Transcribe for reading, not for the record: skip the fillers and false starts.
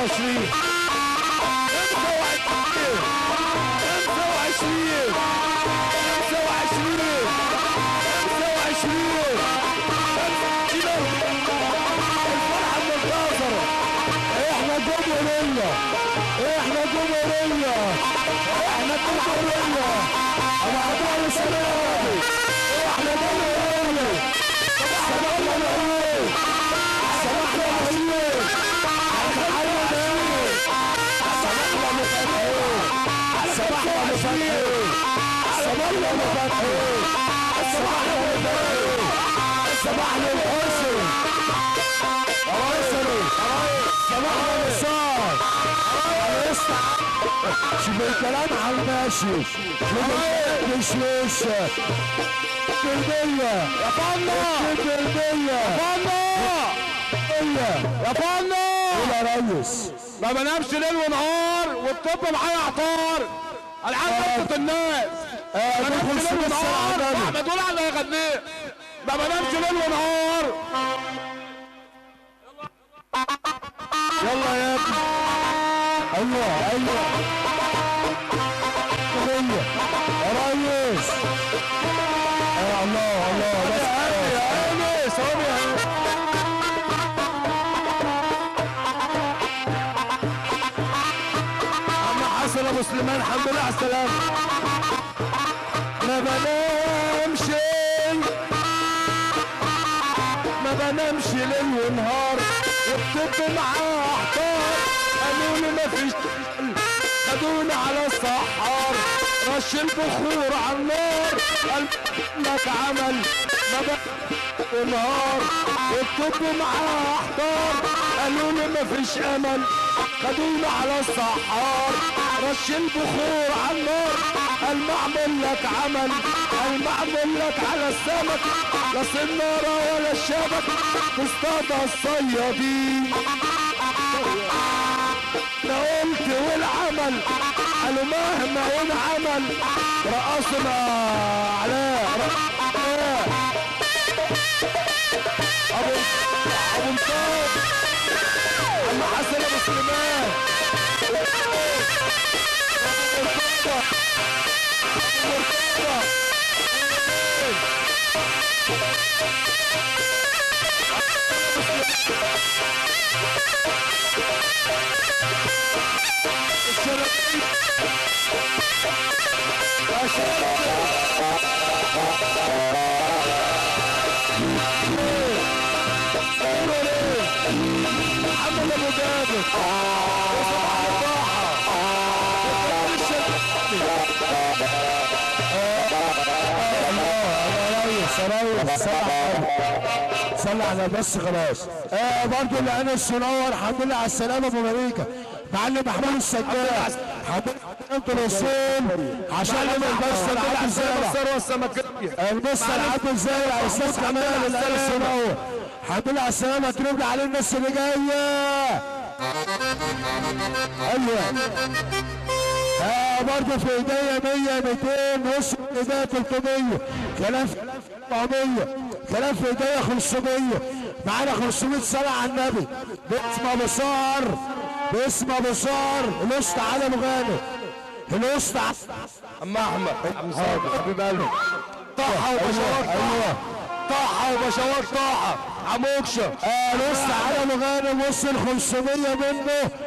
25 25 25 25. الفرحة المنتظرة. احنا جمهورية، احنا جمهورية، احنا جمهورية. ابو عبد السلام، احنا جمهورية. صباح الخير، صباح الخير، صباح الخير، صباح الخير، صباح الخير، صباح الحسن، صباح الوصال. شوف الكلام على الماشي، شوف مش بالمية يا فندم، بالمية يا فندم، يا فندم. يا ريس ما بنامش ليل ونهار والطب معايا عطار. العاب قصة الناس. ما بنامش ليل ونهار. احمد قول على اللي هيغنيه. ما بنامش ليل ونهار. يلا يا ابني. ايوه ايوه يا ريس. يا الله الله يا انس. عم حسن ابو سليمان الحمد لله على السلامة. ما بنامش، ما بنامش ليل ونهار والطب معاه احتار. قالوا لي مفيش، خدوني على السحار، رش البخور على النار، قال لك عمل. ما بنامش نهار والطب معاه احتار. قالوا لي مفيش امل، خدوني على السحار، رش البخور على النار، قال معمل لك عمل، قال معمل لك على السمك، لا سنارة ولا الشبك تصطاد الصيادين. انا قلت والعمل، قالوا مهما ينعمل رقصنا علاء. ابو مصطفى، عم حسن ابو سليمان، محمد ابو جابر، وصباح الراحة. يا ريس صلى على بس خلاص. برضه اللي انا الصنور الحمد لله على السلامة ابو مليكة، معلم محمود السجاد، حضرتك الوصول عشان المستر عبد الزارع، المستر عبد الزارع، استاذ كمال اللي انا الصنور. الحمد لله على السلامة. ترد عليه الناس اللي جاية. ايوه برضه في ايديا 100 200 نص ايديا 300 كلام في 400 كلام في ايديا 500. معانا 500 صلاة على النبي باسم ابو سهر، باسم ابو سهر الاسطى علي ابو غانم، الاسطى عم احمد عم صادق حبيب قلبي. طحه وبشوار، طحه طحه وبشوار، طحه عم اوكشه. الاسطى علي ابو غانم وصل 500 منه.